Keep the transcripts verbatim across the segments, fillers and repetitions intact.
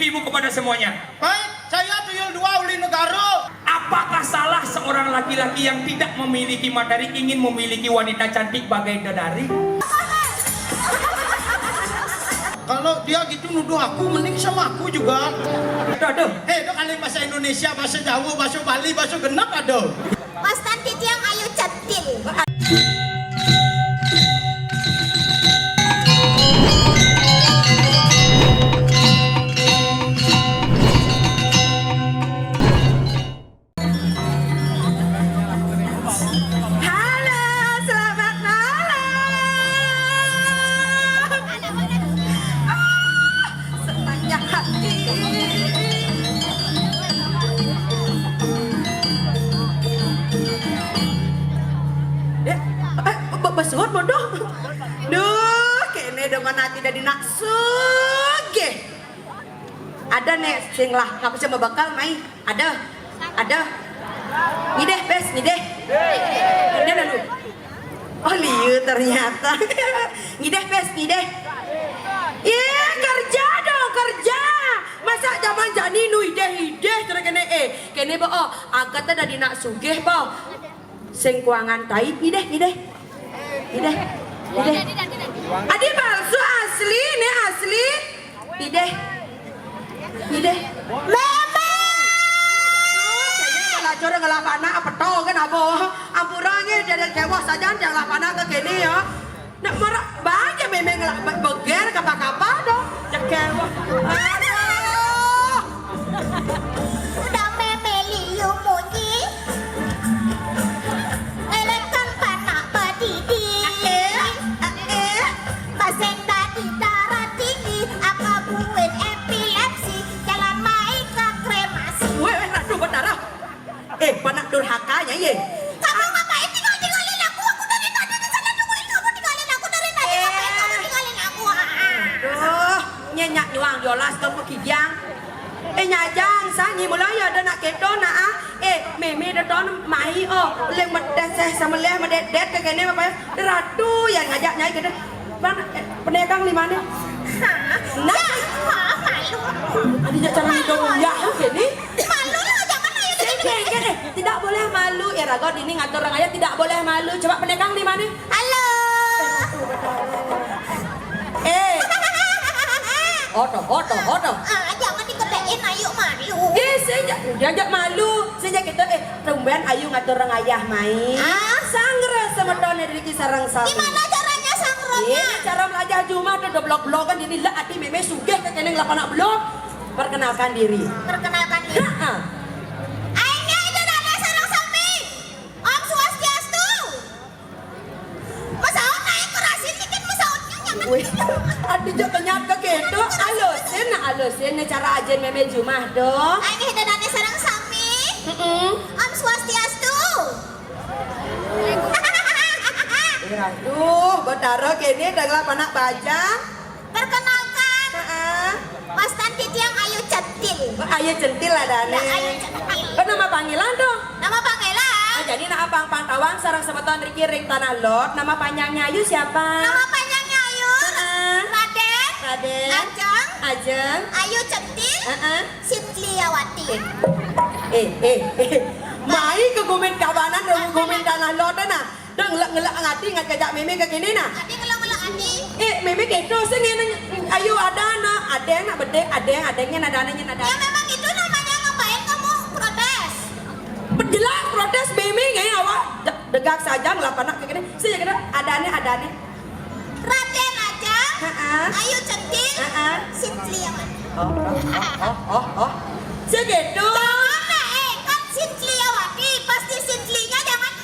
Ibu kepada semuanya. Baik, saya tuyul dua uli negara. Apakah salah seorang laki-laki yang tidak memiliki materi ingin memiliki wanita cantik bagai dedari? Kalau dia gitu nuduh aku, mending sama aku juga. Aduh, aduh. Eh, itu kali bahasa Indonesia, bahasa Jawa, bahasa Bali, bahasa genep ada. Mas Tanti tiang ayu cetil. Halo, selamat malam. Ah, senangnya hati. Eh, eh, be-, besuut bodoh. Duh, kene dengan hati dari nak sugih. Ada nek sing lah, ngapa sih bekal mai? Ada. Ada. Ngideh, Bes, ngideh. Ngideh lalu. Oh, liu ternyata. Ngideh, Bes, ngideh. Iya, kerja dong, kerja. Masa zaman jani nu ideh-ideh terus kene, eh, kene ba, oh, agak ada di nak sugih ba. Sing kuangan tai, ngideh, ngideh. Ngideh. Ngideh. Adi palsu asli, ne asli. Ngideh. Ngideh. Meme. Aduh, kayaknya ngelacor ngelapana apa tau kan apa? Ampura nge, dia ada kewah saja, dia ngelapana ke kene ya. Nak marak baja meme ngelak be-, beger kapa-kapa dong. Cekel. Aduh. Udah meme liu munyi. Elekan panak pedidi. Eh, eh. Pasien tadi darah tinggi, apa buin epilepsi, jalan mai ke kremasi. Weh, weh, aduh, berdarah. Eh, panak durhakanya, ye. Kamu ngapain tinggal-tinggalin aku? Aku dari tadi di sana tungguin kamu, tinggalin aku dari tadi. Ngapain kamu tinggalin aku? Ah, ah. Duh, nyenyak nyuang jolas kamu kijang. Eh, nyajang, sanyi mula ya ada nak keto nak ah. Eh, meme dah ton mai oh. Leng medes eh sama leh medet ke kene apa ya? Ratu yang ngajak nyai kene. Bang, eh, penekang lima nih. Hah? Nah. Ya, wah, malu. Adi jak cara hidung ya, oke nih. Malu lah, jangan ayo. Sini, sini, sini. Tidak boleh malu. Ya, ragot ini ngatur orang aja tidak boleh malu. Coba penekang lima nih. Halo. Eh. Oto, oto, oto. Ah, jangan diketekin, ayo malu. Eh, saya jak, dia jak malu. Saya jak kita, eh, tumben ayu ngatur orang ayah mai. Ah? Sangre semeton dari sarang sami. Gimana caranya sangre? Iya, cara melajah jumah tuh doblok-blokan jadi lah ati meme sugih ke keneng lapan blok. Perkenalkan diri. Perkenalkan diri. Heeh. Aing itu dari sarang sami. Om Swastiastu. Masaut naik kerasin dikit masautnya nyaman. Wih, adi jo kenyat ke gitu. Alusin, nah alusin nih cara ajen meme jumah dong. Aing itu dari sarang sami. Heeh. Om Swastiastu. Aduh, Betara kene adalah anak bajang. Perkenalkan, heeh. Mas Tanti tiang ayu centil. Oh, ayu centil ada nih. Ya, ayu centil. Oh, nama panggilan dong. Nama panggilan. Oh, jadi nak abang pantawang sarang semeton riki ring Tanah Lot. Nama panjangnya Ayu siapa? Nama panjangnya Ayu. Heeh. Raden. Raden. Ajeng. Ajeng. Ayu centil. Heeh. Sitliawati. Eh, eh, eh. Mai ke gumin kawanan, dong gumin Tanah Lot nah. Dong ngelak-ngelak ngati ngat kejak meme ke kene nah. Adi ngelak-ngelak adi. Eh, meme keto sing ngene ayu ada na, ada yang nak bedek, ada yang, ada yang ada, ada yang ada. Ya memang itu namanya ngapain kamu protes? Jelas protes meme ngai awak de-, degak saja ngelap anak ke kene. Sing kira ada nih, ada nih. Raden aja. Heeh. Ayu centil. Heeh. Sitliawati. Oh, oh, oh, oh, oh. Segitu. Jangan lah, eh, kan Sitliawati, pasti Sitlinya jangan.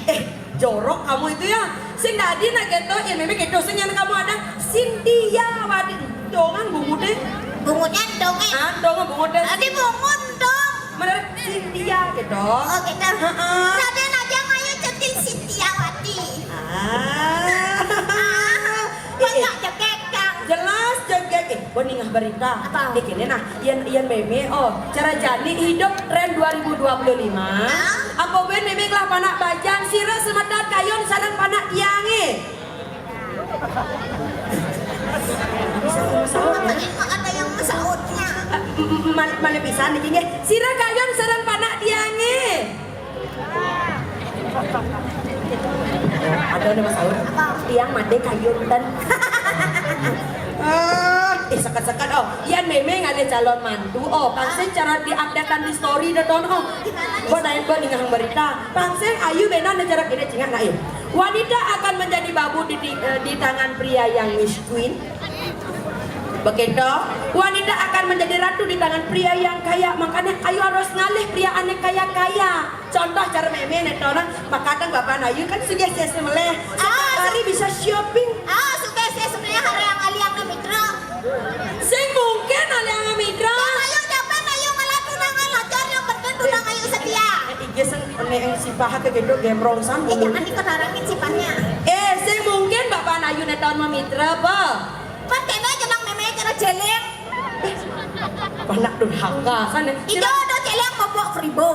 Eh, jorok kamu itu ya. Sing dadi nak gitu, ya meme gitu sing yang kamu ada Sintiawati. Dongan bungut deh. Bungutnya dong, eh. Ah, dongan bungut deh. Tadi bungut dong. Mana Sintia gitu. Oh, gitu. Heeh. Raden aja ngayu centil Sintiawati. Ah. Ah, banyak jegek, Kang. Jelas jegek. Eh, gua ningah berita. Apa? Eh, gini nah, yen, yen meme, oh, cara jani hidup tren dua ribu dua puluh lima. Hah? Apa ben meme ngelah panak bajang, sira semedat kayun sareng panak tiange. Apa ini ada yang masautnya? M-, m-, mal-, malih pisan niki nggih. Sira kayun sareng panak tiange. Ada nih Mas Aun. Tiang made kayun ten. Ah, eh, seket-seket, oh. Yan meme ngalih calon mantu, oh. Pang sing cara diupdatean di story dah ton, oh. Gua naik gua ninggang berita. Pang sing ayu benan cara kene cingak nak, eh. Wanita akan menjadi babu di, di, eh, di tangan pria yang miskin. Begitu, wanita akan menjadi ratu di tangan pria yang kaya. Makanya ayu harus ngalih pria ane kaya-kaya. Contoh cara meme nih, orang makadang bapak ayu kan sugih sesem meleh. Ah, hari bisa shopping. Ah, sugih sesem meleh hari yang aliang mitra. Sing mungkin aliang mitra. Ayu japen ayu malah tunangan aja yang penting tunang ayu setia. Eh, iya sing ene yang sipah ke gitu gemrong san. Eh, jangan dikenarangin sifatnya. Eh, sing mungkin bapak ayu nih tahun memitra apa? Kan kene jeneng meme cara jelek. Panak durhaka sana. Ijo do jelek mabok keribo.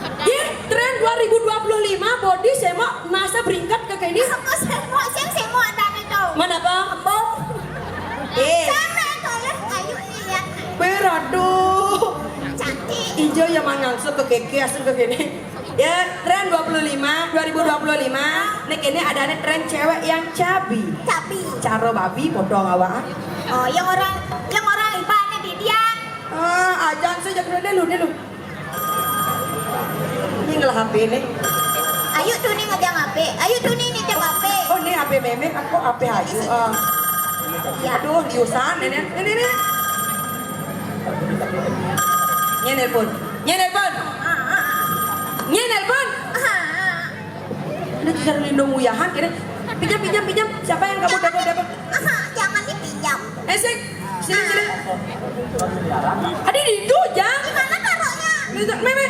Ih, tren dua ribu dua puluh lima body semok masa beringkat ke kene. Aku semok, sing semok adane to. Mana apa? Embung. Eh. Sana toleh ayu lihat. Beradu. Cantik. Ijo ya mangangsut ke keke asal ke kene. Ya, tren dua puluh lima, dua ribu dua puluh lima. Nek ini ada nih tren cewek yang cabi. Cabi. Caro babi potong awak. Oh, yang orang, yang orang ibaratnya didian. Ah, ajan sih jangan dulu dulu. Ini ngelah H P nih. Ayu tuh nih ngejang H P. Ayu tuh nih ngejang H P. Oh, ini H P meme, aku H P ayu. Ah. Ya. Aduh, liusan ini. Ini nih. Ini nelpon. Ini nelpon. Ini nelpon. Ini tuh lindung uyahan kira. Pinjam, pinjam, pinjam. Siapa yang kamu dapat dapat? Jangan dipinjam. Eh, sik. Sini, sini. Adi di itu, Jang. Di mana taruhnya? Di itu, Meme.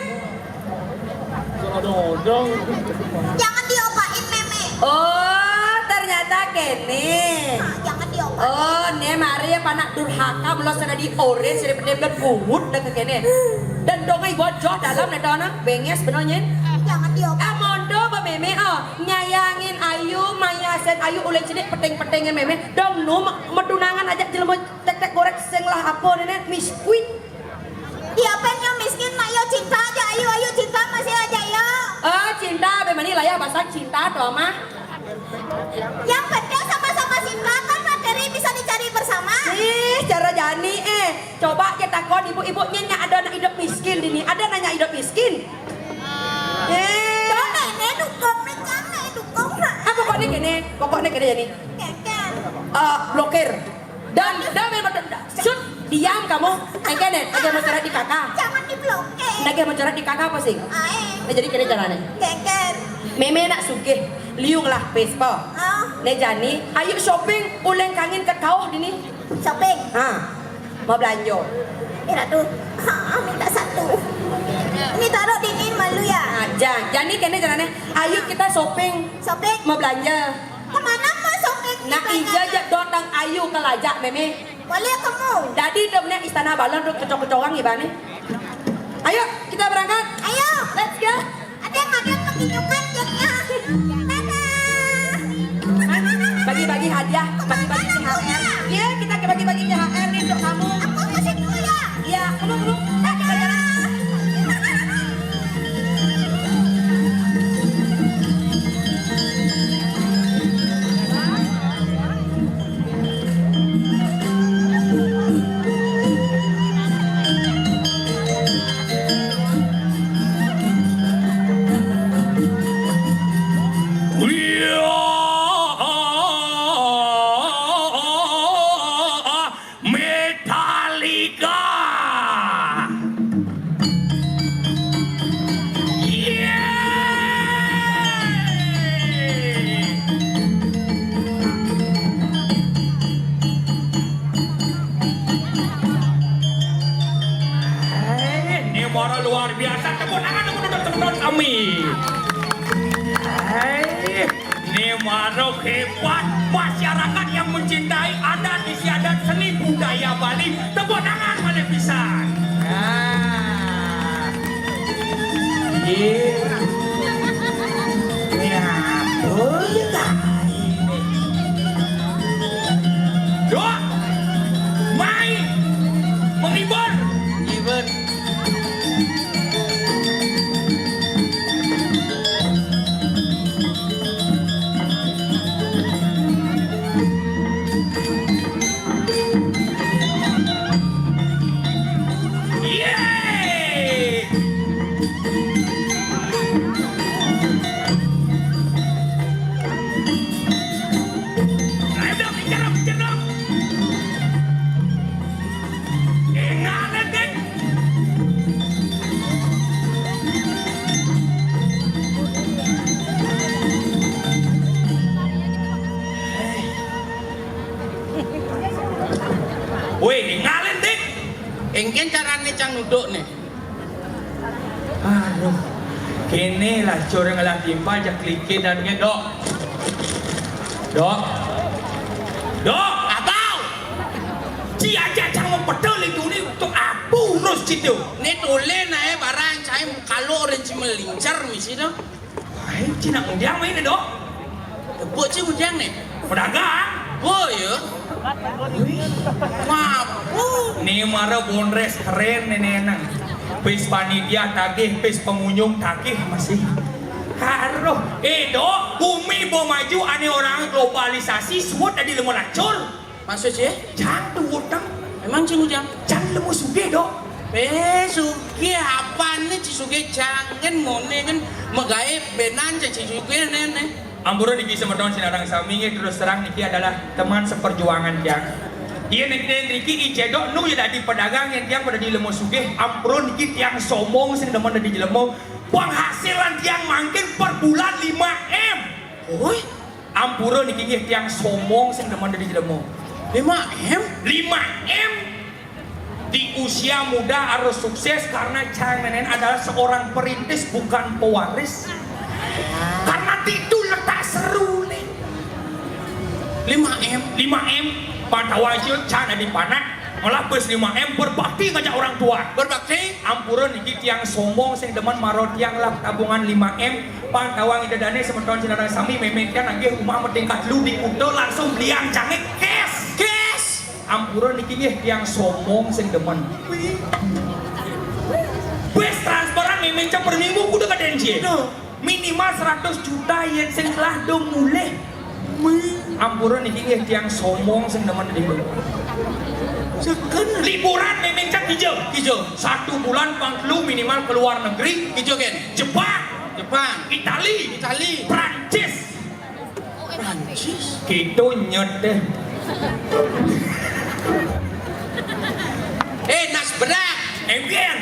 Jangan diopain, Meme. Oh, ternyata kene. Jangan diopain. Oh, ne mari ya panak durhaka belum sudah dioren sudah bener-bener bungut dah ke kene. Dan dongai bocor dalam nih dona benges bener nyen. Jangan diopain. Ah, mondo ba Meme, oh, nyayangin ayu, mayasen ayu, ulin sini peteng-petengin Meme. Dong nu me-, metunangan aja jelema tek-tek goreng sing lah apa nenek miskin. Iya pen yang miskin mak yo cinta aja ayu ayu cinta masih aja yo. Eh, cinta bagaimana lah ya bahasa cinta tuh mah. Yang penting sama-sama cinta kan materi bisa dicari bersama. Ih, cara jani eh. Coba kita takon ibu-ibu nyen ada anak hidup miskin ini. Ada nanya hidup miskin. Eh. Nenek dukung nih kan nenek dukung. Ah, pokoknya gini, pokoknya gini ya nih. Keker. Eh, blokir. Dan, dan, dan, dan, shoot, diam kamu. Engke nih, lagi mau curhat di kakak. Jangan diblokir. Lagi mau curhat di kakak apa sih? Ae. Nah, jadi kira caranya. Keker. Meme nak sugih, liu ngelah Vespa. Ah. Nih jani, ayu shopping, uleng kangin ke kauh dini. Shopping. Ha, mau belanja. Eh, Ratu. Ha, minta satu. Ini taruh dini malu ya. Nah, jang, jani kene caranya. Ayu kita shopping. Shopping. Mau belanja. Kemana mau shopping? Nak ija aja dotang ayu kelajak meme. Boleh kamu. Jadi tu benar istana balon tu kecok-kecok orang ibaratnya. Ayo, kita berangkat. Ayo. Let's go. Ada yang ada penginjukan jadinya. Dadah. Bagi-bagi hadiah, bagi-bagi T H R. Iya, kita bagi-bagi T H R nih untuk kamu. Aku ke situ ya. Iya, kamu belum. Nah, kita jalan. Metallica. Eh, ini mara luar biasa. Tepuk tangan untuk teman-teman kami. Eh, ini mara hebat. Masyarakat yang mencintai adat istiadat seni budaya Bali. Tepuk tangan pada pisan. Nah. Iya. Ya, boleh tak? Dok, mai, menghibur. Woi, ngalin, Dik. Engken carane cang nuduk ne. Aduh. Kene lah, corang lah timpal, jak kelike dan ngen, Dok. Dok. Dok. Abau. Ci aja cang mau peduli tuni untuk apa urus citu. Ne tole nae barang cai kalau orang ci melincar misi dong. Ai, ci nak ngudiang mai ne, Dok. Tepuk ci ngudiang ne. Pedagang. Oh, ya. Wih. Ngapu. Ni mara bonres keren ne, ne, nang. Pis panitia tagih, pis pengunjung tagih masih. Aduh, eh, Dok, bumi bo maju, ane orang globalisasi, suut tadi lemo lacur. Maksud cie? Cang tu utang. Emang cing ujang? Cang lemo sugih, Dok. Eh, sugih apaan ne ci sugih, jangan mone kan megaib benan ci sugih ne, ne. Ampura niki semeton sinareng sami, nggih, terus terang niki adalah teman seperjuangan tiang. Iya niki, niki I Cedok nu ya dadi pedagang, yen tiang pada di lemo sugih. Ampura niki tiang sombong sing demen dadi jelema. Penghasilan tiang mangkin per bulan lima M. Oi, ampura niki nggih tiang sombong sing demen dadi jelema. Lima M? Lima M. Di usia muda harus sukses karena cang nenen adalah seorang perintis bukan pewaris. Karena itu letak seru nih. Lima M. Lima M. Pantauan sih cang di panak. Malah bos lima M berbakti ngajak orang tua. Berbakti? Ampura niki tiang sombong sing demen maro tiang lah tabungan lima M. Pantauan ida dane semeton sinareng sami, memeng tiang nagih rumah metingkat lu di kuta langsung beliang cange cash. Cash. Ampura niki nggih tiang sombong sing demen. Bes transferan memeng cang per minggu kudu kaden cie. Minimal seratus juta yen sing telah dong mulih. Ampura niki nggih tiang sombong sing demen niku. Seken. Liburan memeng cang kijo. Kijo. Satu bulan pang telu minimal ke luar negeri. Kijo ken. Jepang. Jepang. Itali. Itali. Prancis. Prancis. Gitu nyet deh. Eh, nas bedak. Engken.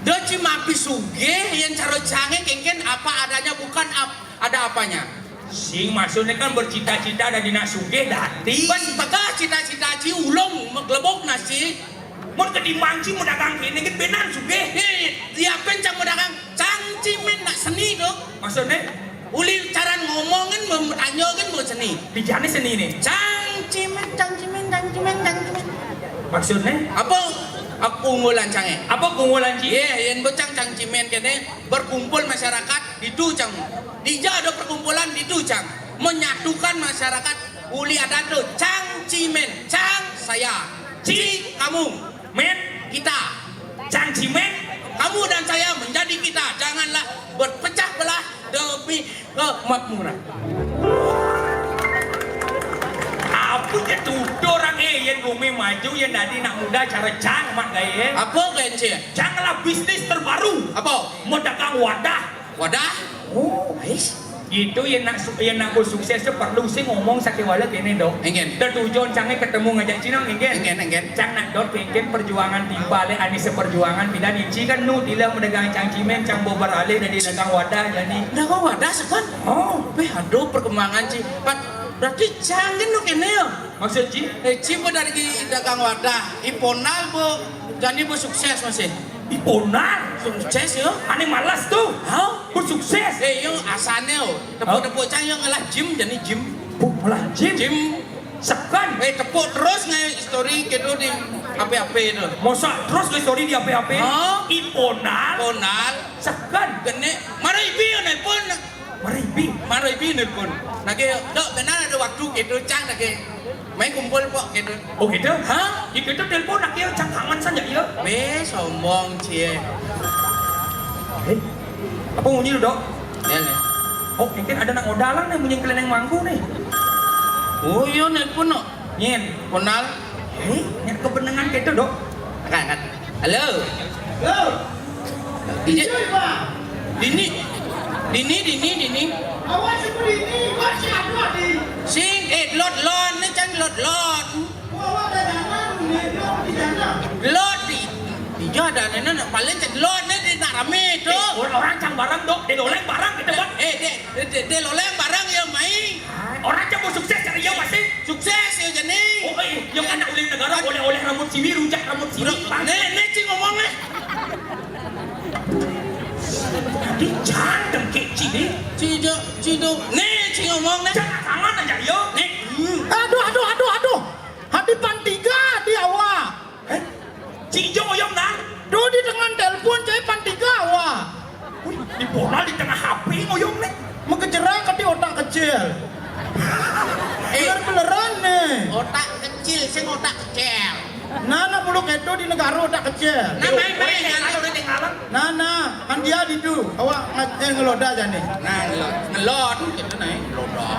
Do ci mapi sugih, yen cara cange kengken apa adanya, bukan ap-, ada apanya. Sing maksudnya kan bercita-cita dadi nak sugih dadi. Bes teka cita-cita ci ulung meglebok nasi. Mun ketimbang ci medagang kene kan benan sugih. Ni, diapen cang medagang? Cang cimen nak seni do. Maksudnya? Uli caran ngomong kan, mem-, tanyo kan mau seni. Bijane seni ne. Cang cimen, cang cimen, cang cimen, cang cimen. Maksudnya? Apa, apa keunggulan cange? Apa keunggulan ci? Ye, yen becang cang cimen kene, berkumpul masyarakat, ditu cang. Dija ada perkumpulan, ditu cang. Menyatukan masyarakat, uli ada tu, cang cimen, cang saya, ci kamu, men kita. Cang cimen, kamu dan saya menjadi kita. Janganlah berpecah belah demi kemakmuran. Apa je tutur orang, eh, yen bumi maju, yen dadi nak muda cara cang mak gaye. Apa gaye, Cik? Cang lah bisnis terbaru. Apa? Mau dagang wadah. Wadah? Oh, ais. Gitu, yen nak su-, yen nak bersukses tu perlu sih ngomong sakit wala kene, Dok. Engken. Tetujon cange ketemu ngajak Cina, engken. Engken, engken. Cang nak dot engken perjuangan timpal, eh, ani seperjuangan, pindah ni ci kan nu tila medagang cang cimen, cang bobar alih dari dagang wadah jadi. Dagang wadah sekan? Oh. Beh, aduh perkembangan ci. Pat, berarti cang kan nu kene ya? Maksud ci? Eh, ci bo dari dagang wadah. Iponal bo, jadi bo sukses masih. Iponal? Sukses ya? Ani malas tu. Hah? Bo sukses. Eh, yo asane yo. Tepuk-tepuk cang yo ngelah gym jadi gym. Bu, ngelah gym? Gym. Sekan. Eh, tepuk terus ngai story kedo di ape-ape tu. Mosak terus ngai story di ape-ape. Hah? Iponal. Ponal. Sekan. Kene. Mara ibi yo nelpon. Mara ibi. Mara ibi nelpon. Nake, Dok, benar ada waktu kedo cang nake. Mai kumpul pok kedo. Oh, gitu? Hah? Iki tu telepon nak yo cang kangen saja yo. Weh, sombong cie. Eh, apa bunyi tu, Dok? Ya, nih. Oh, mungkin ada nak ngodalan nih, bunyi keleneng mangku nih. Oh, iya, nelpon no. Nyen. Ponal. Eh, nyen kebenengan gitu, Dok. Angkat, angkat. Halo. Halo. Iya. Iya, Pak. Dini. Dini, Dini, Dini. Awak sebut Dini, Pak, si Adwa, Dini. Sing, eh, lot, lot, ni cang lot, lot. Lot di, di jo ada nene, paling cek lot ne di nak rame tu. Eh, orang cang barang dok, dia loleng barang kita buat. Eh, dia, dia, dia loleng barang ya mai. Orang cang mau sukses cari ya pasti. Sukses ya jani. Oh, eh, yang anak ulin Oleh rambut siwi, rujak rambut siwi. Né, né, ci ngomong, né. Dadi jan dengkek ci, né. Ci do, ci do. Né, ci ngomong, né. Jangan tangan aja, yo. Né. Aduh, aduh, aduh, aduh. Hadi pan tiga di awak. Eh? Ci Ijo ngoyong, Nal? Duh, di tengah telepon, cai pan tiga awak. Wih, di bola di tengah H P ngoyong, né. Mengkejera kati otak kecil. Eh. Beler-beleran, né. Otak kecil, sing otak kecil. Nah, nah, bulu keto di negara otak kecil. Nah, main, main, ngalang, udah ngalang. Nah, nah, kan dia di tu. Awak ngat-, eh, ngeloda aja nih. Nah, ngelot, ngelot, gitu, nah, ngeloda.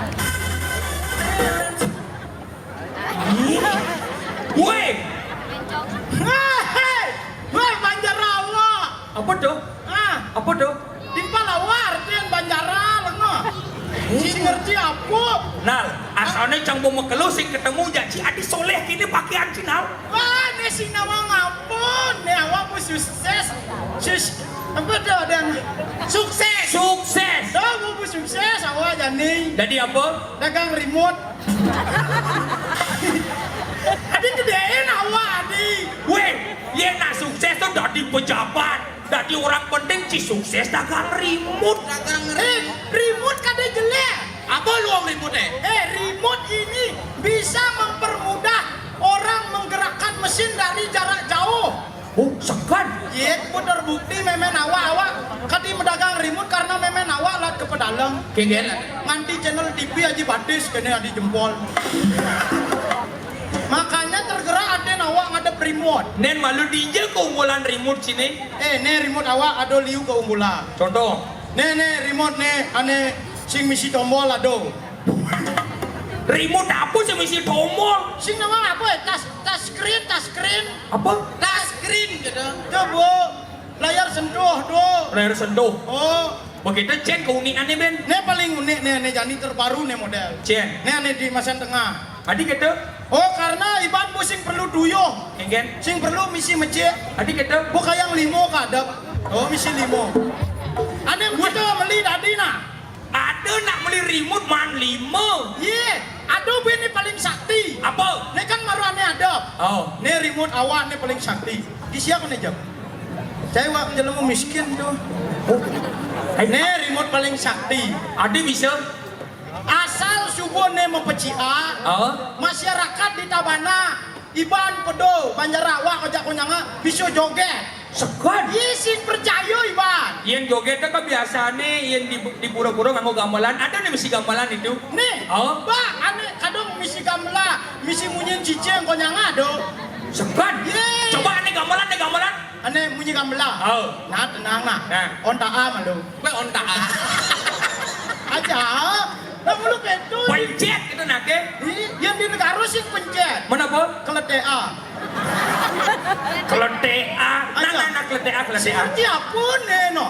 Woi. Hei, hei. Woi, Banjar Rawa. Apa tuh? Ah. Apa tuh? Timpal awak artian Banjara, lengo. Ci ngerti apa? Nal, asalnya cang mau mekelu sing ketemu janji Adi Soleh kini pakaian ci, Nal. Wah, né sing nama ngapa? Né awak pun sukses. Sus, apa tuh ada yang sukses? Sukses. Dah, mau sukses awak jani. Jadi apa? Dagang remote. Adi gedein awak, Adi. Weh, yén nak sukses tuh dadi pejabat, dadi orang penting, ci sukses dagang remote. Dagang remote. Eh, remote kada jelek. Apa luang remote, eh? Eh, remote ini bisa mempermudah orang menggerakkan mesin dari jarak jauh. Oh, segan. Yé, ku terbukti mémén awak-awak kadi medagang remote karena mémén awak lat ke pedalem. Kéngkén. Nganti channel T V aji batis kéné adi jempol. Makanya tergerak atin awak ngadep remote. Nén malu dija keunggulan remote sini. Eh, né remote awak ada liu keunggulan. Contoh. Né, né remote né ané sing misi tombol ada. Remote apa sing misi tombol? Sing nama apa ya? Tas, tas screen, tas screen. Apa? Touch screen gitu. Coba layar sentuh tuh. Layar sentuh. Oh. Begitu cén keunikannya, Ben. Né paling unik né, né jani terbaru né model. Cén. Né ané di masan tengah. Adi gitu. Oh, karena iban bu sing perlu tuyuh. Kéngkén. Sing perlu misi mecik. Adi gitu. Bu kayang limo kadep. Oh, misi limo. Ané kita meli tadi nah. Ada nak meli remote man lima. Yé, ada bé né paling sakti. Apa? Né kan maru ané ada. Oh. Né remote awak né paling sakti. Di siapa né jam? Saya wak jelema miskin tuh. Oh. Hai. Né remote paling sakti. Ada bisa? Asal subuh né mempeciak, oh, masyarakat di Tabana, iban pedo, Banjar Rawa, kojak konyanga, bisa joget. Segan. Ih, sing percaya, iban. Yén joget kan biasane yén di, di pura-pura nganggo gamelan. Ada nih misi gamelan itu. Nih, oh, Mbak, ane kadung misi gamelan, misi munyin cicing konyanga do. Segan. Yé. Coba ane gamelan, ane gamelan. Ane munyi gamelan. Oh. Nah, tenang nah. Nah. Onta A malu. Weh, onta A. Aja. Nah, mulu ketu. Pencet itu nake. Ih, yang di negara sih pencet. Mana, Bos? Kelete A. Kelete A. Nah, aja. Nah, nah, kelete A, kelete A. Sing ngerti apa nih, no?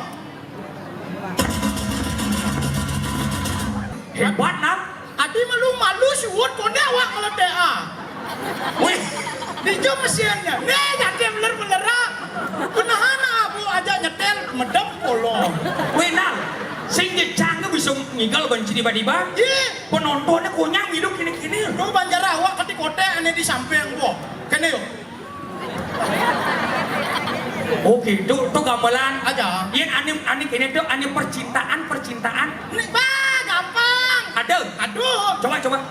Hebat, nah. Adi malu-malu suwut konde awak kelete A. Wih. Dijo mesinnya. Nih, jadi bener-bener, ah. Benahan, ah, bu aja nyetel, medem polo. Wih, nah. Sing jecang tuh bisa ngigal banci tiba-tiba. Iya. Penontonnya konyang hidup kini-kini. Lu Banjar awak ketik kote ane di samping gua. Kene yuk. Oke, tuh, tuh gamelan. Aja. Yén ane, ane kene tuh, ane percintaan, percintaan. Nih, bah, gampang. Ada? Aduh. Coba, coba.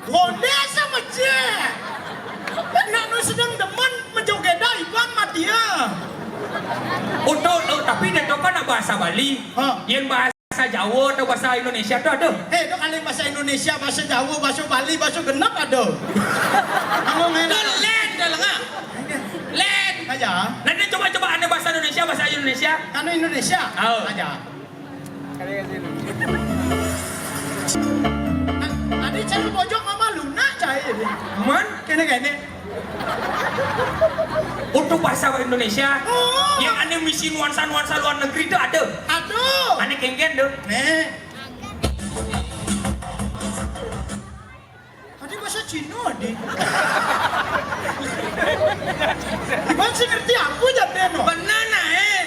Konde sama cie. Nak nu sedang demen menjogeda iban matia. Untuk, oh, tapi dia tuh kan bahasa Bali. Hah? Yén bahasa Jawa atau bahasa Indonesia tuh ada. Eh, itu kali bahasa Indonesia, bahasa Jawa, bahasa Bali, bahasa genep ada. Kamu main. Tuh, len, tuh, lengah. Len. Aja. Nanti coba-coba ane bahasa Indonesia, bahasa Indonesia. Anu Indonesia. Oh. Aja. Adi cari bojok mama lunak cai ini. Man? Kene-kene. Untuk bahasa Indonesia. Oh. Yang ane misi nuansa-nuansa luar negeri itu ada. Aduh. Ane kengken tuh. Nih. Tadi bahasa Cina, di. Iban sih ngerti aku jateno. Bener nah, eh.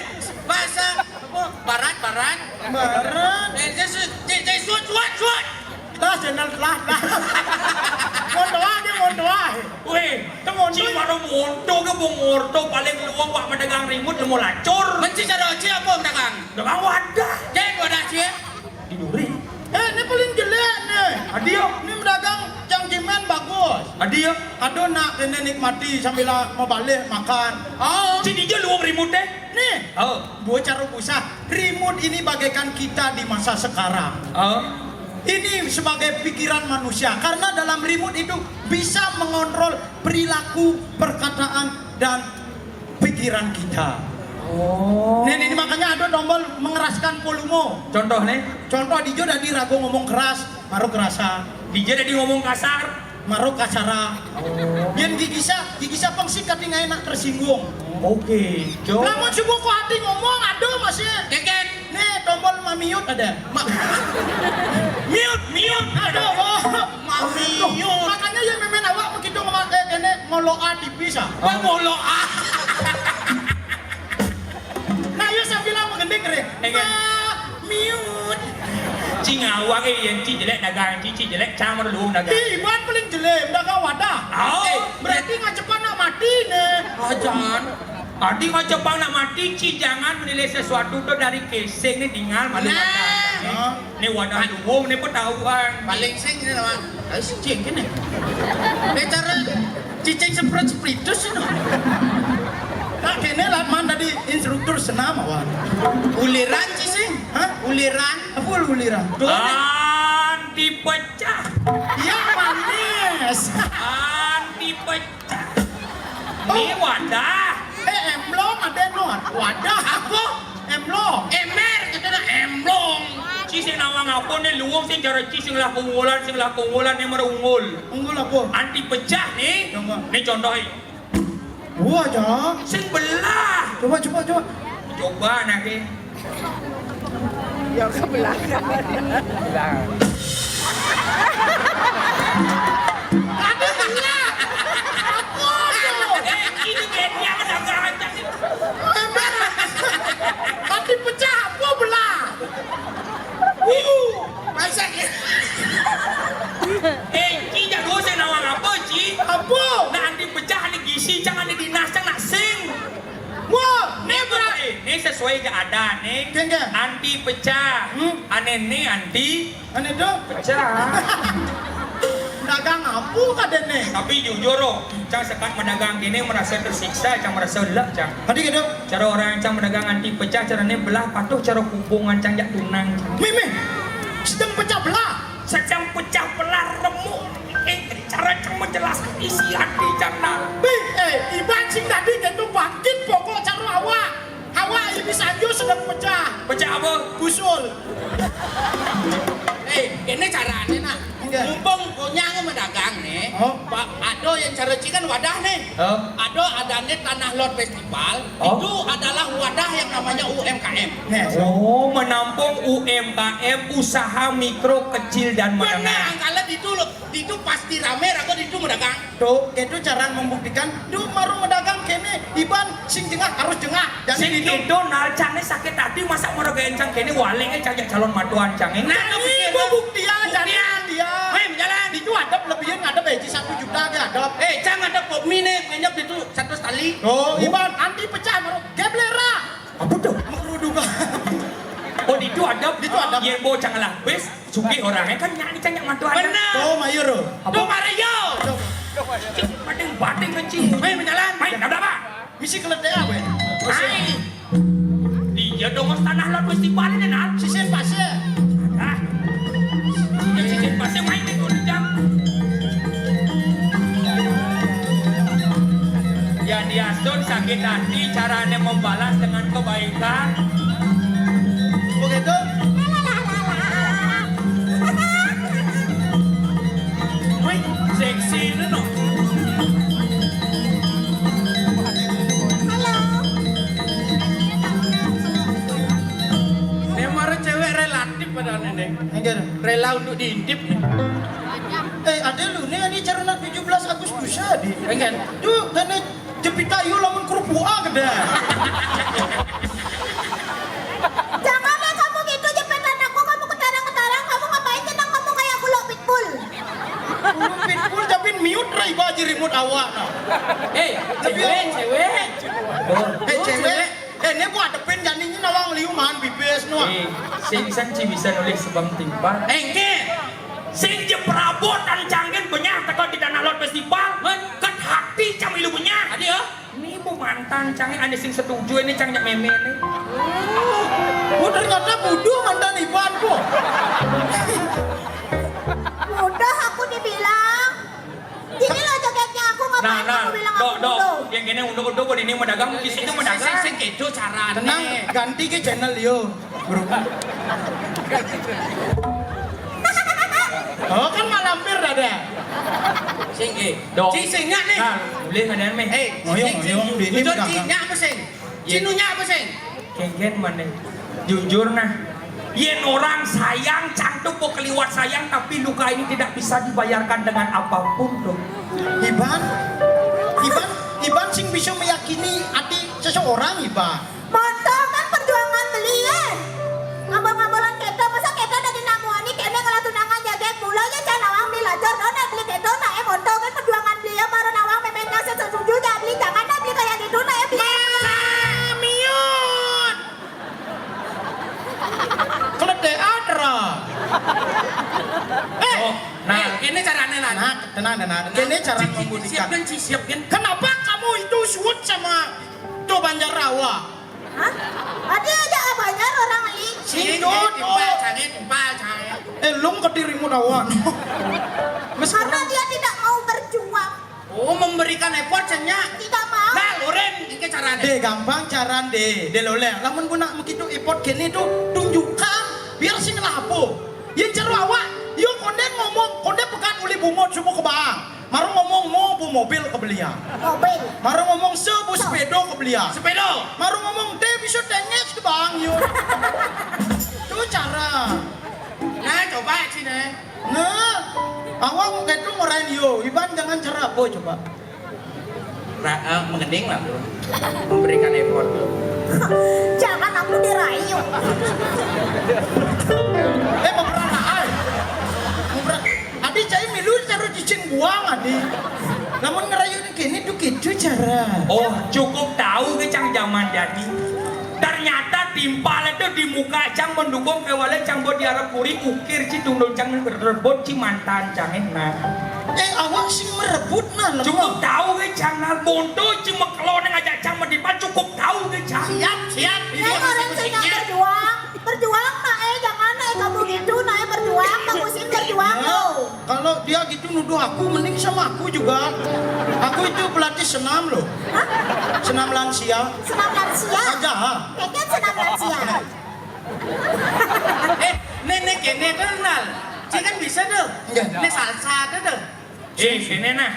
Bahasa apa? Barat, barat. Bareng. Eh, saya su-, saya, saya suat, suat, suat. Dah, channel telah, dah. Mohon doa dia, mohon doa. Weh, cing maro monto ke bongorto, paling luwung wak madagang rimut lemo lacur. Menci cara cing apa madagang? Dagang wadah. Jen wadah cing. Di duri. Eh, ini paling jelek nih. Adi yo. Ini madagang cangcimen bagus. Adi yo. Aduh, nak kene nikmati sambil mabalih makan. Oh. Cing dija luwung rimut deh. Nih, oh, dua cara usah. Rimut ini bagaikan kita di masa sekarang. Oh. Ini sebagai pikiran manusia. Karena dalam rimut itu bisa mengontrol perilaku, perkataan, dan pikiran kita. Oh. Nih, nih, makanya ada tombol mengeraskan volume. Contoh nih? Contoh, dija dadi raga ngomong keras, maro kerasa. Dija dadi ngomong kasar. Maro kasara. Oh. Yen gigisa, gigisa pang sing kati ngae nak tersinggung. Oke, Jo. Lamun subuh ku ati ngomong, aduh, masih. Keket. Nih, tombol mamiut ada. Ma-, miut, miut. Aduh, oh. Mamiut. Makanya yang memen awak begitu ngomong, eh, kene ngoloa tipis, ah. Oh. Ngoloa. Nah, yo sambil lama gending, Re. Eh, kan? Ma-, miut. Cing awak, eh, yang cing jelek dagang, cing, cing jelek, cang maro luwung dagang. Ih, Iban paling jelek, dagang wadah. Oh. Eh, berarti ngacepang nak mati, nih. Ah, jangan. Adi ngacepang nak mati, cing jangan menilai sesuatu tuh dari casing nih, tinggal malu. Nah. Wadah. Hah? Nih wadah luwung, nih ketahuan. Paling sing ini nama. Ayo, cing, gini. Ini cara cicing semprot spiritus ini. Tak kene lah, man tadi instruktur senam, awan. Uliran, cicing. Hah? Uliran. Apa uliran? Anti pecah. Yang manis. Anti pecah. Oh. Ini wadah. Eh, emblong ada no. Wadah. Apa? Emblong. Emer, kita nak emblong. Ci sing nawang apa nih, luwung sing cara ci sing lah keunggulan, sing lah keunggulan nih mara unggul. Unggul apa? Anti pecah nih. Coba. Nih contoh nih. Wah, Cak. Sing belah. Coba, coba, coba. Coba nanti. Ya, ke belakang. Belah. Ada belah. Apa tuh? Eh, ini beda, ada rancang. Emang. Hati pecah, apa belah? Wuh, masak ya. Eh, Ci, jak dosa nawang apa, Ci? Apa? Nak anti pecah, anti gisi, cang anti dinas, cang nak sing. Wah, ini berat. Eh, ini sesuai je ada nih. Geng, geng. Anti pecah. Hmm? Ane nih anti Ane do? Pecah. Dagang apa kadene? Tapi jujur, oh, cang sekat madagang kene merasa tersiksa, cang merasa lelap, cang. Tadi gitu. Cara orang cang madagang anti pecah, carane belah patuh cara hubungan cang jak tunang, cang. Meh, meh. Sedang pecah belah. Sedang pecah belah remuk. Eh, cara cang menjelaskan isi hati cang, nah. Bih, eh, Iban sing tadi gitu bangkit pokok cara awak. Awak ini sanjo sedang pecah. Pecah apa? Busul. Eh, ini carane, nak. Enggak. Mumpung konyang madagang nih, oh, Pak, ada yang cara cikan wadah nih. Oh. Ada, adanya Tanah Lot Festival, oh, itu adalah wadah yang namanya U M K M. Yes. Oh, menampung U M K M, usaha mikro, kecil, dan menengah. Benar, kalau itu, itu pasti rame, raga itu madagang. Tuh, itu cara membuktikan, duh, maru madagang kene, Iban sing jengah harus jengah. Jadi sing itu. Itu nal cang ni sakit hati, masa moro gaen cang kene, wale e cang jak calon matuan cang ni. Nah, ini pikir buktian, jadi buktian. Hei, menjalan. Itu ada kelebihan, ada biji satu juta ke ada. Eh, cang ada pop mie ni, minyak itu satu setali. Oh, Iban, anti pecah, maru geblera. Apa tuh? Mengkerudung. Oh, itu ada. Itu ada. Yang bocah lah, wes. Sugih orangnya kan nyak ni, cang nyak mantu aja. Benar. Tuh, mayur, tuh. Apa? Tuh, Mario. Tuh. Cik, bating-bating kan, Cik. Main berjalan. Main, dah berapa? Misi keledai apa ya? Main. Dia dongos tanah laut festival ini, Nal. Sisin pasir. Ah. Dia sisin pasir main di gunung jam. Ya, diasun sakit hati, caranya membalas dengan kebaikan. Begitu? Wih, seksi itu no. Halo. Ini mara cewek relatif pada ini. Enggak. Rela untuk diintip. Eh, ada lu nih, ini cara nak tujuh belas Agustus tadi. Enggak. Tuh, dan Jepit ayu lamun kerupuk ah gede. Jangan ya kamu gitu, ya Awak no. Eh, cewek, cewek. Oh, eh, cewek. Eh, ini buat depin jani ini nawang liu maan bibis no. Eh, sing san ci bisa nulis sebang timpal. Engke. Sing je perabot ancang gen benyah teko di Tanah Laut Festival. Ket hati cang ilu benyah. Adi ya? Ini bu mantan cang, ane sing setuju ini cang nyak meme ini. Oh, ternyata bodoh mantan Iban, Bu. Bodoh aku dibilang. Ini lo jogetnya aku ngapain Nah, nah, kamu bilang aku dok, dok. Bodoh? Yang kene untuk untuk ini mau dagang, di situ mau dagang. Sing, sing, sing, itu carane. Tenang, ganti ke channel yo. Bro. Oh, kan malam pir ada. Sing, eh. Dok. Sing, sing, nyak nih. Nah, boleh ada meh. Eh, ngoyong, sing, sing, ngoyong, sing. Ini jujur, udah sing, kan. Nyak apa sing? Iya. Cinu nyak apa sing? Kengken mana? Jujur nah. Yen orang sayang, cang tuh kok keliwat sayang, tapi luka ini tidak bisa dibayarkan dengan apapun tuh. Iban, Iban, Iban sing bisa meyakini hati seseorang, Iban. Monto kan perjuangan belian. Ngabal-ngabalan kita, masa kita ada di namuani kene ngelah tunangan jaget mula ya, can nawang beli lacur, dona beli keto, nah, eh, monto kan perjuangan belian, baru nawang memengnya setuju ya beli, jangan dah beli kayak gitu, nah, ya beli. Miut. Keledean, Ra. Eh, oh, nah. Eh, ini caranya lah. Nah, tenang, tenang. Ini cara membunyikan. Siap kan, siap kan? Kenapa kamu itu suut sama tuh Banjar Rawa? Hah? Tadi aja Banjar orang ini. Sini, timpal, oh. Sange, timpal, sange. Eh, lung ke dirimu Rawa. Karena dia tidak mau berjuang. Oh, memberikan effort cenyak. Tidak mau. Nah, lurin, ini caranya. Deh, gampang caranya deh. Deh, loleh. Lamun guna begitu effort kene tuh tunjukkan biar sing lah apa. Yang ceru awak, yo konde ngomong, konde pekat uli bumut semua ke bang. Marung ngomong mau bu mobil ke belia. Mobil. Marung ngomong se bu sepeda ke belia. Sepeda. Marung ngomong deh bisa tenyes ke bang yo. Itu cara. Nah, coba sini. Nah, awak mau ketu ngerain yo, Iban jangan cerah boy coba. Ra, eh, mengening lah bro. Memberikan effort bro. Jangan aku dirayu. Eh, mau berapa? Mau berapa? Adi cai milu taruh cicing buang adi. Namun ngerayu ni kini tuh gitu cara. Oh, cukup tahu ke cang zaman jadi. Ternyata timpal itu di muka cang mendukung kewale cang buat diarap kuri ukir ci tundul cang rebut ci mantan cang nah. Eh, awak sing merebut nah. Cukup tahu ke cang nah, bondo ci mekeloneng aja cang medipan cukup tahu ke cang. Siap, siap. Ini orang sing berjuang, berjuang nah, eh, jangan nah, eh, kamu gitu nah, eh, berjuang, kamu sih berjuang lo. Kalau dia gitu nuduh aku, mending sama aku juga. Aku itu pelatih senam loh. Hah? Senam lansia. Senam lansia? Aja, ha? Keket senam lansia. Eh, nenek kene kenal. Cik kan bisa tuh. Enggak. Ini salsa tuh tuh. Eh, sini nah.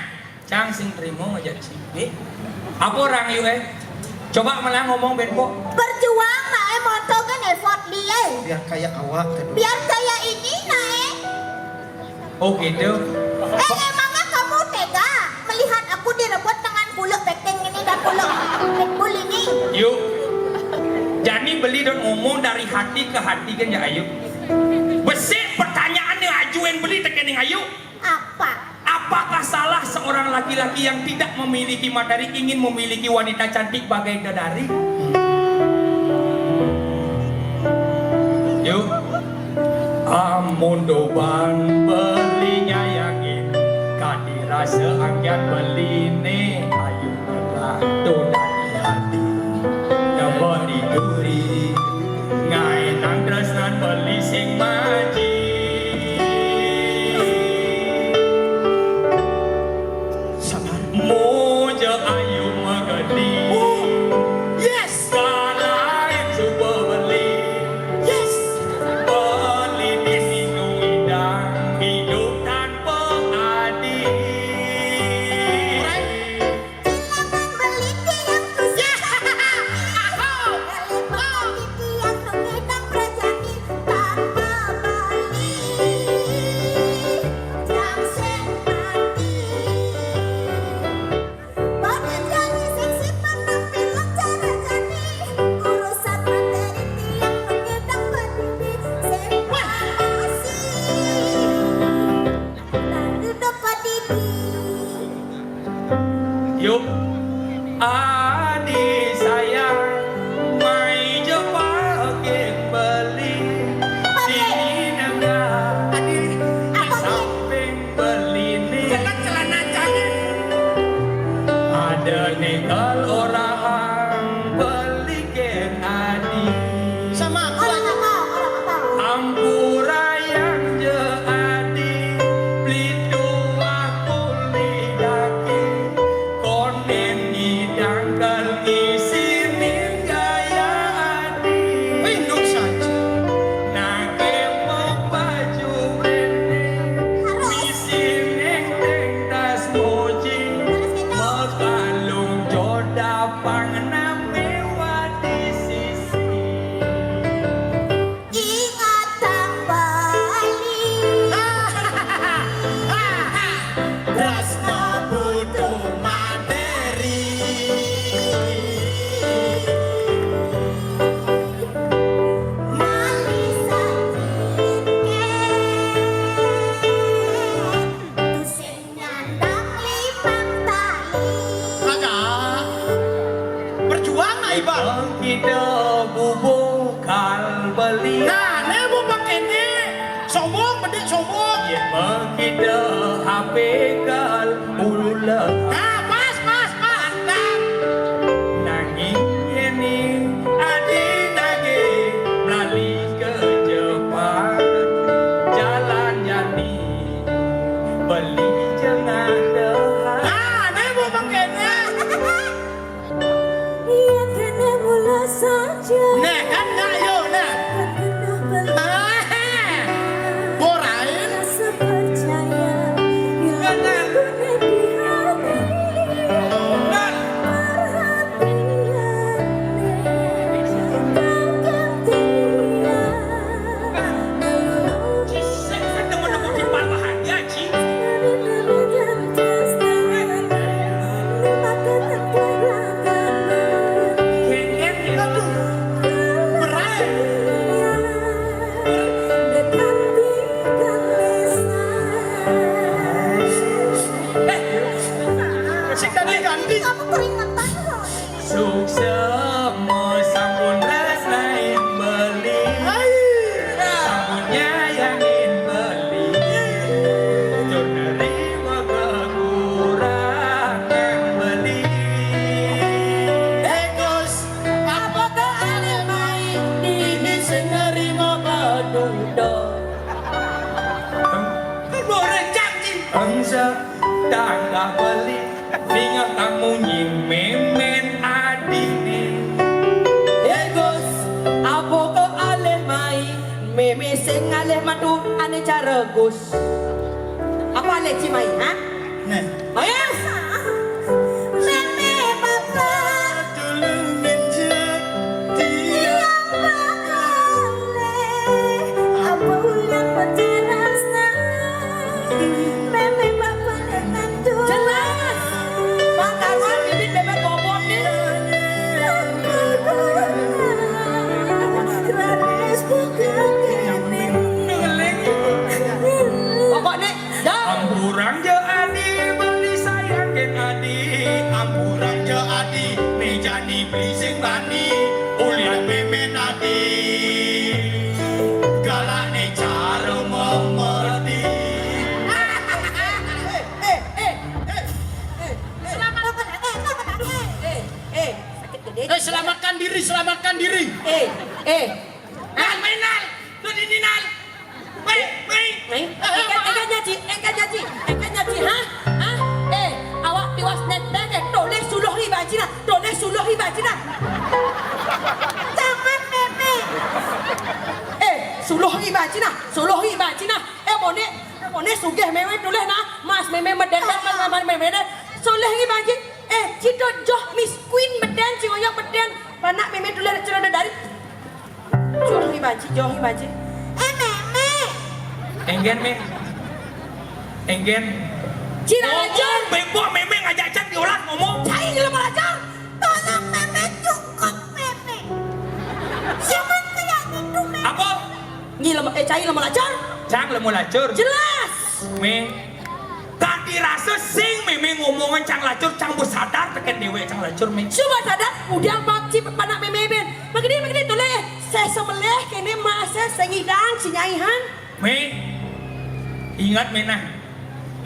Cang sing terima aja sih. Nih. Apa orang yuk eh? Coba malah ngomong benpo. Berjuang nah, eh, monto kan effort dia. Biar kayak awak kedua. Biar kayak ini nah, eh. Oh gitu. Eh, emangnya kamu tega melihat aku direbut dengan kuluk beking ini dan kuluk pitbull ini? Yuk. Jani beli dan ngomong dari hati ke hati kan ya ayu. Besik pertanyaan yang ajuin beli tekening ayu. Apa? Apakah salah seorang laki-laki yang tidak memiliki materi ingin memiliki wanita cantik bagai dedari? Yuk. Amun doban beli nyayangin, kadi rasa angkiat beli ne ayu ngelah dodan di hati. Nyeboni duri, ngaenang tresnan beli sing maji. Sabar. Moja ayu magedi. Oh, yes. Salain suba beli. Yes. Beli di sinu idang hidup tanpa adi. Alright. Silakan beli tiang Kurayang ja adi, beli tuah kuli daki, konen idang kal isi ning gaya adi. Pinduk saja. Nake mau baju branding, misi neng teng tas moji, makalung joda pangnam mewah di sisi. Ingatan Bali. Tresno butuh materi. Mali sakit ke. Tusing nyandang limang tali. Kagak. Berjuang nak ibarat. Kita bubukal beli. Nah, ne bubuk ini. Sombong, bedik sombong. Ya, kita H P kal ulah. Nah, pas, pas, pas. Mantap. Nanging ini adi nage melali ke Jepang. Jalan jani beli jangan dehar. Nah, ne bubuk ini. Iya kena mula saja. Nah, kan nggak yo, nah. Kan kena beli. Ah, borain. Rasa percaya. Bila aku di hati. Nah. Perhatian. Kau gantian. Saya, saya teman-teman di Parma Hanya, Ci. Aduh, berat. Eh, sing ganti-ganti. Kamu keringetan loh. Suksma sampun rasain beli. Hai. Sampun nyayangin beli. Tur nerima kekurangan beli. Eh, Gus, apa ke ale mai? Ini sing nerima badudok. Kan boleh janji. Bangsa tangga beli. Ninga kamu nyimemen adine. Eh, Gus, apa kok alih mai? Meme sing ngalih metu ane cara, Gus. Apa alih ci mai, ha? Nah. Ayo. Meme bapak. Dulu menjadi. Iya, Pak. Apa ulang petirasna? Meme bapak nentu. Jelas. Bang Karwan, bibit bebek bobot nih. Raris bukan kene. Pokoknya, dah. Ampurang ja adi beli sayang ken adi. Ampurang ja adi, mejani beli sing bani. Ulian memen adi. Galak ne cara memerdi. Eh, eh, eh, eh, eh. Selamat. Eh, eh, eh, sakit gede. Eh, selamatkan diri, selamatkan diri. Eh, eh. Nal, main Nal. Tuh ini Nal. Main, main. Main. Engke, engke nyaji, engke nyaji, engke nyaji, ha? Ha? Eh, awak tiwas nenteng, eh, toleh suluh i bajina, toleh suluh i bajina. Jangan, Meme. Eh, suluh i bajina, suluh i bajina. Eh, mone, mone sugih Meme toleh nah, mas Meme mededet, mas Meme mededet. Suluh i baji. Eh, cito joh miskin beden, cingoyok beden. Panak Meme toleh ciro dari. Joh i baji, joh i baji. Eh, Meme. Enggen, Me. Enggen. Cina aja. Ngomong, bengkok, Meme ngajak cang diolah ngomong. Cai jelema lajar. Tolong, Meme, cukup, Meme. Jangan kayak gitu, Meme. Apa? Nyi lema, eh, cai lema lacur? Cang lema lacur. Jelas. Me. Tadi rasa sing Meme ngomongan cang lacur, cang besadar teken dewek cang lacur, Me. Coba sadar, udah bab ci panak Meme ben. Begini, begini, toleh. Saya sembelih, kene masih sengidang, si nyaihan. Me, ingat, Me, nah.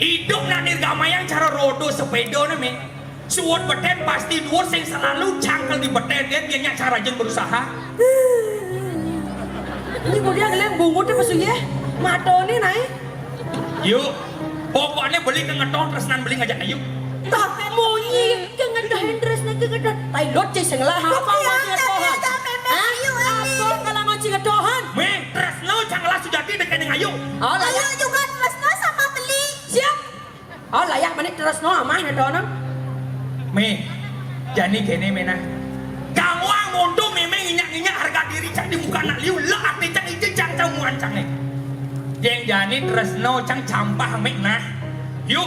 Idup nak nirgamayang cara rodo sepeda, nah, Me. Suwun beten pasti dhuwur sing selalu cangkel di beten, kan, yen nyak cara rajin berusaha. Ini mulia ngelem bungut apa suye? Matone nae. Yuk, pokokne beli kengeton tresnan beli ngajak ayu. Tak munyi, kengeton tresnan kengeton. Tai lot cai senglah. Apa Iya, ngajak tapi tohan? ada memang Hah? ayu, Apa Eli. Kalau ngajak tohan? Meh, tresno cang ngelah sujati dek kene ayu. Oh, lah ya. Ayu juga tresno sama beli. Siap. Oh, lah ya, meni tresno amah ngedono. Meh, jani kene meh nah. Kamu ang monto memeh nginyak-nginyak harga diri cang di muka anak liu, lah ate cang ije cang cang muan cang ne. Jeng jani tresno cang campah meh nah. Yuk,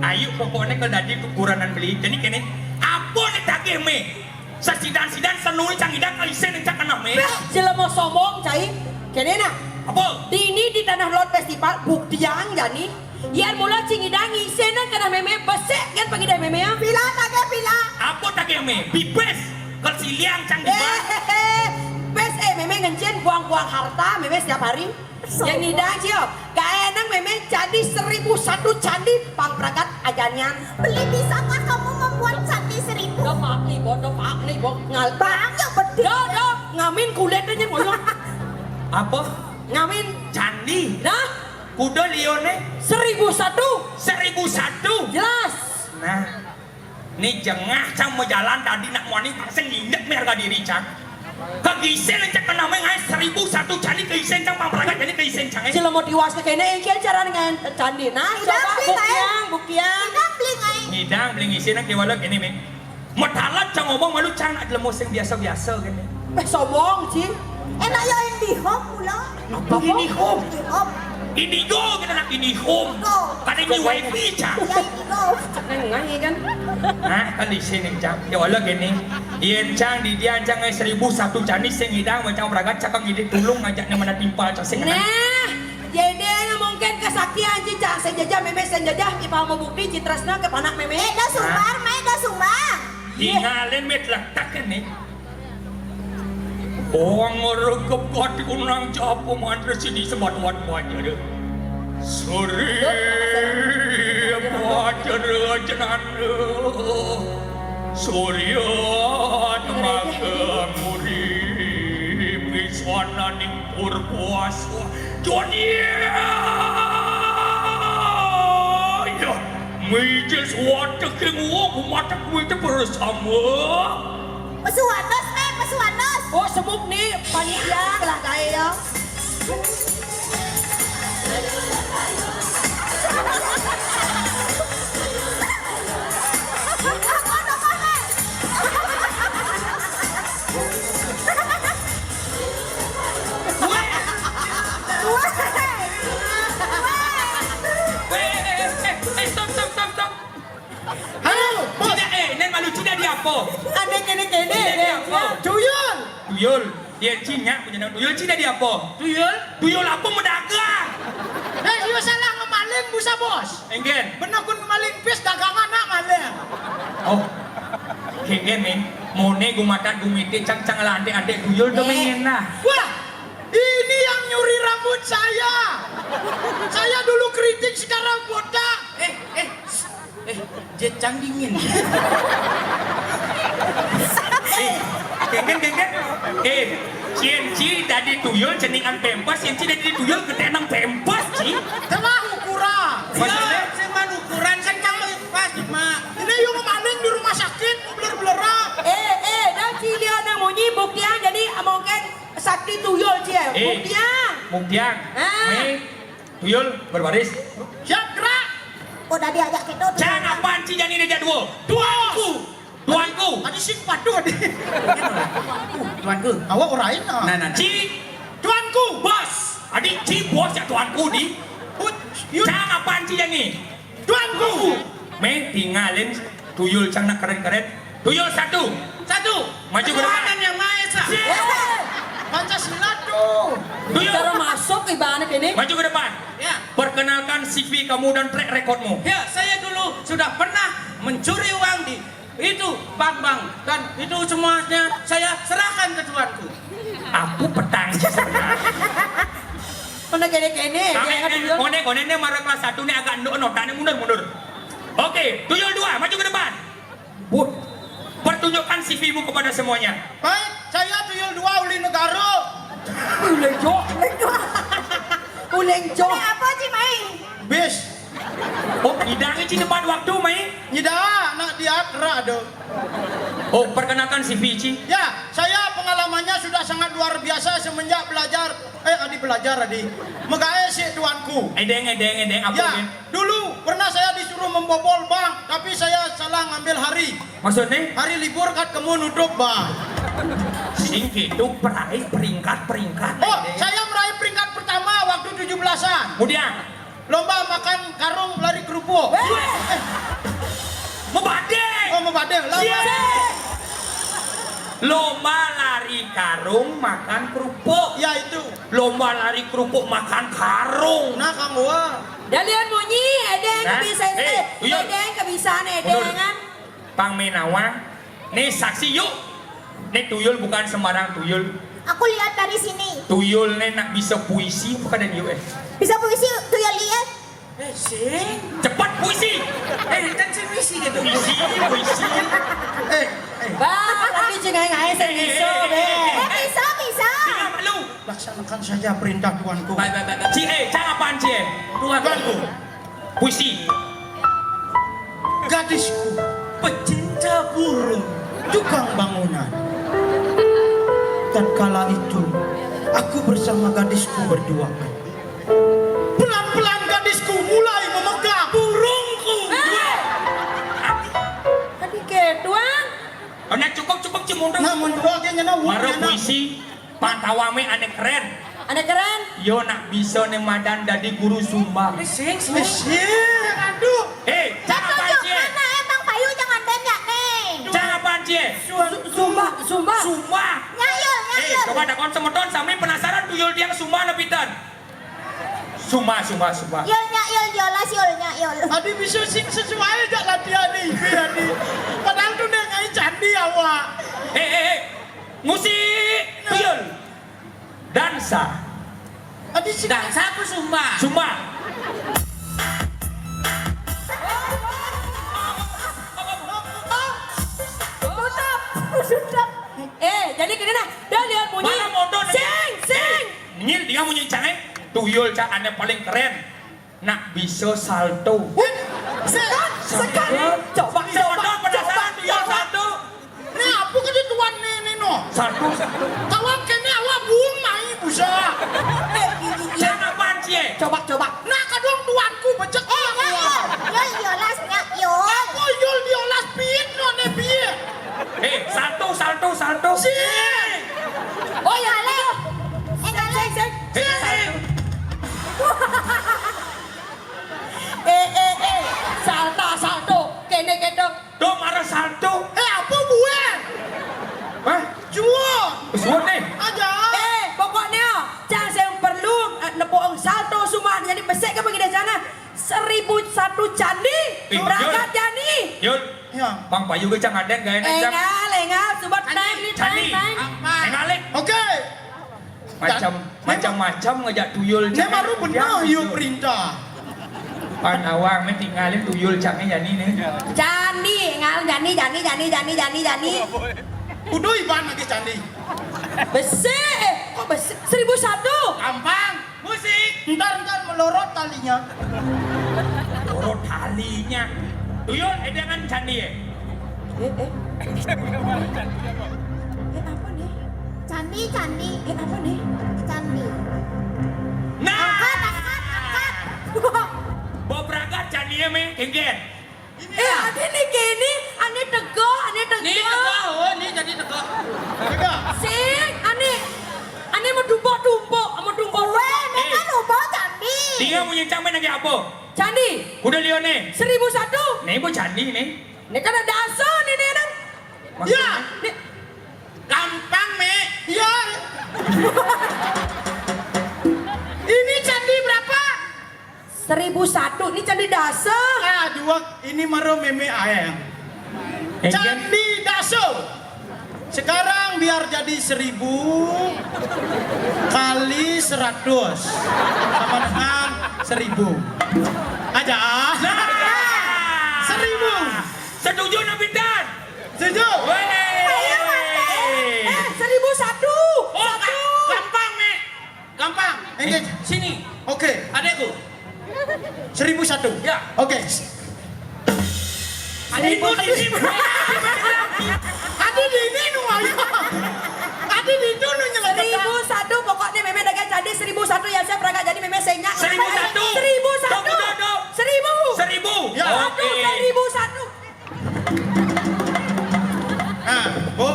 ayu pokokne ke dadi kukuranan beli. Jani kene, apa ne tagih meh? Sesidan-sidan senul cang idak isen cang keneh meh. Jelema sombong cai. Kene nah. Apa? Dini di Tanah Lot Festival buktiang jani. Yan mula cing idang isen keneh meme besek kan pagi dah meme ya. Pila tagih pila. Apa tagih meh? Bibes. Kal siliang cang di bang. Hehehe. Bes eh meme ngencen buang-buang harta meme setiap hari. Yang ngidang cio. Kaenang meme candi seribu satu candi pang pragat ajanyan. Beli bisakah kamu membuat candi seribu? Dah pak ni bo, dah pak ni bo ngal. Bang ya betul. Dah dah ngamin kulit aja ngoyong. Apa? Ngamin. Candi. Dah. Kuda lione. Seribu satu. Seribu satu. Jelas. Nah. Ni jengah cang mau jalan tadi nak muani sing injek meh harga diri cang. Kagisen cang kena meh ngai seribu satu candi kagisen cang pang pragat candi kagisen cang eh. Sila mau tiwas ke kene engke cara dengan candi. Nah, Ngidang coba beli, buktiang, buktiang. Ngidang beli ngai. Ngidang beli ngisin ke wala kene meh. Metalat cang ngomong malu cang nak jelema sing biasa-biasa kene. Eh sombong ci. Enak ya IndiHome pula. Apa IndiHome? IndiHome. Indigo kita nak IndiHome. Go. Kada ini wifi cang. Ya Indigo. Ngai kan? Nah, kan di sini cang. Ya wala gini. Yen cang di dia cang ngai seribu satu candi sing idang macam pragat cakang ide tulung ngajak ni mana timpal cang sing Nah, jadi mungkin kesakian ci cang sing jajah meme sing jajah ipa mau bukti ci tresna ke panak meme. Eh, dah sumbang, mai dah sumbang. Tingalin met letak ni. Wong ngeregep gati kunang japu mantra sini semat wan wajah deh. Surya wajah jenana. Surya temaga muri wiswananing purwaswa. Jodia. Ya, mije suwata keng wong matek mije bersama. Pesuanos, meh, pesuanos. Oh, semuk ni panitia lah kae ya. Weh, eh, eh, eh, eh, stop, stop, stop, stop. Halo, bos. Cina, eh, nen malu cina di apa? Ada kene-kene. Cina di apa? Tuyul. Tuyul. Ya, cina punya nama tuyul, cina di apa? Tuyul. Tuyul apa mendagang? Eh, iyo salah ngemaling busa, bos. Enggen. Bener kun ngemaling pis dagangan nak maling. Oh. Kenggen, men. Mone gumata gumite cang-cang lah ande-ande tuyul tu Eh. Mengen lah. Wah, ini yang nyuri rambut saya. Saya dulu keriting, sekarang botak. Eh, eh, eh, je cang dingin. Eh, kengken, kengken. Eh, cien ci dadi tuyul ceningan pempes, cien ci dadi tuyul ketenang pempes, ci. Telah ukuran. Maksudnya? Sing man ukuran, sing cang pas, Mak. Ini yung maling di rumah sakit, beler-belera. Eh, eh, dah ci dia nang munyi, buktian jadi mungkin sakti tuyul, ci. Eh. Buktian. Buktian. Ah. Ni, tuyul berbaris. Siap, gerak. Oh, dah diajak kita. Cang apaan ci jani dia dua? Tuanku. Tuanku. Tadi sing patuh, tadi. Tuanku. Awak orang lain, ah. Nah, nah, nah. Ci. Tuanku. Bos. Adi ci bos ya tuanku di. Ut, yut. Cang apaan ci jani? Tuanku. Me, tingalin tuyul cang nak keren-keren. Tuyul satu. Satu. Maju ke depan. Ketuhanan Yang Maha Esa. Siap. Pancasila tuh. Tuyul. Cara masuk ibaratnya ini. Maju ke depan. Ya. Perkenalkan C V kamu dan track recordmu. Ya, saya dulu sudah pernah mencuri uang di itu bank-bank dan itu semuanya saya serahkan ke tuanku. Aku petang ci sebenarnya. Mana kene-kene, Kami jangan ni, dulu. Kone, kone ni mara kelas satu ni agak enduk nota ni mundur, mundur. Oke, tuyul dua, maju ke depan. Wah, pertunjukkan C V-mu kepada semuanya. Baik, saya tuyul dua uli negara. Uling jo. Uling jo. Ada apa, Ci Mai? Bis. Oh, ngidang Ci tepat waktu, Mai. Ngidang, nak diat ra do. Oh, perkenalkan C V Ci. Ya, saya pengalamannya sudah sangat luar biasa semenjak belajar, eh, adi belajar adi. Megae si tuanku. Edeng, edeng, edeng, apa, ya, Din? Dulu pernah saya disuruh membobol bank, tapi saya salah ngambil hari. Maksudnya? Hari libur kat kemu nutup bank. Sing gitu, peraih peringkat, peringkat. Oh, saya meraih peringkat pertama waktu tujuh belasan. Kemudian? Lomba makan karung lari kerupuk. Weh. Eh. Mebadeng. Oh, mebadeng. Lomba. Cie. Lomba lari karung makan kerupuk. Ya, itu. Lomba lari kerupuk makan karung. Nah, kamu, wah. Dalian munyi, edeng. Nah, bisa, eh, eh, tuyul. Edeng kebisan, edeng. Mundur. Kan? Pang Menawa. Nih, saksi yuk. Nih, tuyul bukan sembarang tuyul. Aku lihat dari sini. Tuyul nih nak bisa puisi, bukan dari yuk, eh. Bisa puisi, tuyul, iya. Eh, sing. Cepat puisi. Eh, kan sing puisi gitu. Puisi, puisi. Eh, eh. Bah, tapi jangan ngai sing iso, be. Eh, bisa, bisa. Dengar lu. Laksanakan saja perintah tuanku. Baik, baik, baik, baik. Cie, jangan apaan, Cie? Tuanku. Puisi. Gadisku, pecinta burung, tukang bangunan. Tatkala itu, aku bersama gadisku berduaan. Pelan-pelan gadisku mulai memegang burungku. Eh! Tadi keduan. Oh, nah, cukup, cukup, Cimundung. Nah, mundur aja, nyana, maro nyana. Puisi. Pantawame ane keren. Ane keren? Yo nak bisa ne madan dadi guru sumba. Eh, sing, sing. Eh, sing, aduh. Eh, jangan. Mana emang payu jangan banyak nih. Jangan, Cie. Su-, sumba, sumba. Sumba. Nyayul, eh, nyayul. Coba takon semeton sami penasaran tuyul tiang sumba ne pinten. Sumba, sumba, sumba. Yul, nyayul, yolas, yul, nyayul. Adi bisa sing sesuai jak latihan nih, Ibe, adi. Padahal tuh dia ngai candi awak. Eh, eh, eh. Musik tuyul. Dansa. Adi si dansa apa sumba? Sumba. Tutup. Tutup. Eh, jadi gini nah. Dah lihat bunyi. Mana motor nih? Sing, sing. Nyil dia munyi cangai. Tuyul cak ane paling keren. Nak bisa salto. Wih, sekarang, sekarang. Coba, coba, coba, penasaran tuyul salto. Ini apa ke tuan nih, Nino? Salto, salto. Kawan kene awak buang mai busa. Eh, ini, ini. Jangan apaan, Cie? Coba, coba. Nah, kadang tuanku becek. Eh, ya, ya. Ya, ya, lasnya, yo. Apa yul dia las piit no ne piit? Eh, salto, salto, salto. Cie. Oh, ya, le. Eh, sing, sing. Eh, salto. Eh, eh, eh, salta, salto, kene ketok. Dong, marah salto. Eh, apa gue? Hah? Juo. Suwun nih. Aja. Eh, pokoknya, cang sing perlu, eh, nepuk salto semua. Jadi besek ke begini sana. Seribu satu candi. Ih, berangkat Yul. Candi. Yul. Ya. Bang Bayu ke cang aden gak enak, cang. Engal, engal, sobat. Candi. Time nih, candi. Time, time. Apa? Engalik. Oke. Macam, macam-macam ngejak tuyul. Ini baru benar, yuk, perintah. Pan awang, men tinggalin tuyul cangnya jani nih. Jani, ngal jani, jani, jani, jani, jani, jani. Udah iban lagi candi. Besi, eh, kok besi? Seribu satu. Gampang. Musik. Ntar, ntar melorot talinya. Melorot talinya. Tuyul, eh, jangan candi ya. Eh, eh. Eh, apa nih? Candi, candi. Eh, apa nih? Candi. Nah! Angkat, angkat, angkat. Bawa berangkat candi ya, Meng. Genggen. Eh, ada nih kene, ane tega, ane tega. Nih tega, oh, nih jadi tega. Tega. Sing, ane, ane mau tumpuk-tumpuk, mau tumpuk. Weh, mereka lupa candi. Dia punya candi lagi apa? Candi. Udah lihat nih. Seribu satu. Nih, bu candi nih. Ini kan ada asa nih, nih, nang. Maksudnya? Ya. Nih. Gampang, Mek. Ya. Ini candi berapa? Seribu satu. Ini candi dasa. Ah, dua. Ini maro meme ayang. Eh, candi dasa. Sekarang biar jadi seribu kali seratus sama dengan seribu. Aja. Nah. Seribu. Setuju, Nabitan? Setuju. Weh. Ayo, Mate. Eh, seribu satu. Oh, satu. Gampang, Mek. Gampang. Engage. Sini. Oke. Adekku. Seribu satu. Ya. Oke. Seribu satu. Tadi di ini nu ayo. Tadi di itu nu nyelekit. Seribu satu, pokoknya mémé dengan jadi seribu satu yang saya perangkat jadi mémé sengak. Seribu satu. Seribu satu. Dok, dok, dok. Seribu. Seribu. Ya. Satu, oke. Seribu satu. Nah, Bu.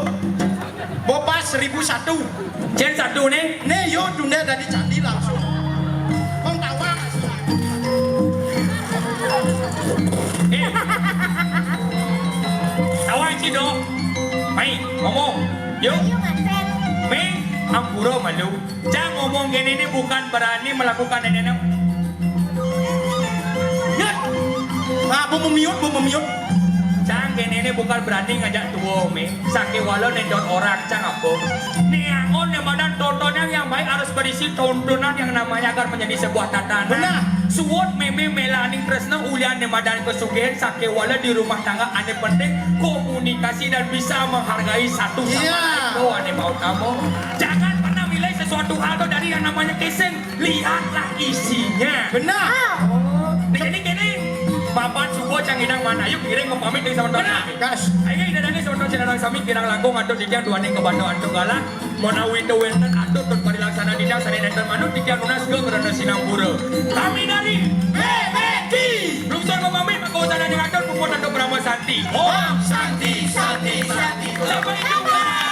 Bu pas seribu satu. Cén satu nih. Nih, yo tunda dari candi langsung. Kong tawa. Eh. Tawa iki, Dok. Mai, ngomong. Yuk. Ayo, Mas. Mé, ampura malu. Cang ngomong kéné ini bukan berani melakukan ini, ini. Ya. Ah, Bu memiut, Bu memiut. Cang kéné ini bukan berani ngajak tua, Mé. Sakéwala néndot orang, Cang apa? Néangon né madan tontonan yang baik harus berisi tontonan yang namanya agar menjadi sebuah tatanan. Benar. Suwun mémé mélaning tresna ulian né madan kasugihan, sakéwala di rumah tangga ané penting komunikasi dan bisa menghargai satu sama lain. Iya. Tuh, ané mau kamu. Jangan pernah milih sesuatu hal tuh dari yang namanya casing. Lihatlah isinya. Benar. Oh. Nah, jadi gini, papan subuh cang idang mana? Ayo, kiring mau pamit dari sama. Benar. Gas. Ayo, idang dari sama, sami kirang langkung atau titiang duaning kebandaan tunggalan. Menawi itu wénten atur tur parilaksana titiang sané nénten manut titiang nunas geng rena sinampura. Kami dari B B T. Lungsur mau pamit, maka usaha dari atur puput atau Brahma Santi. Om Santi, Santi, Santi. Sampai jumpa.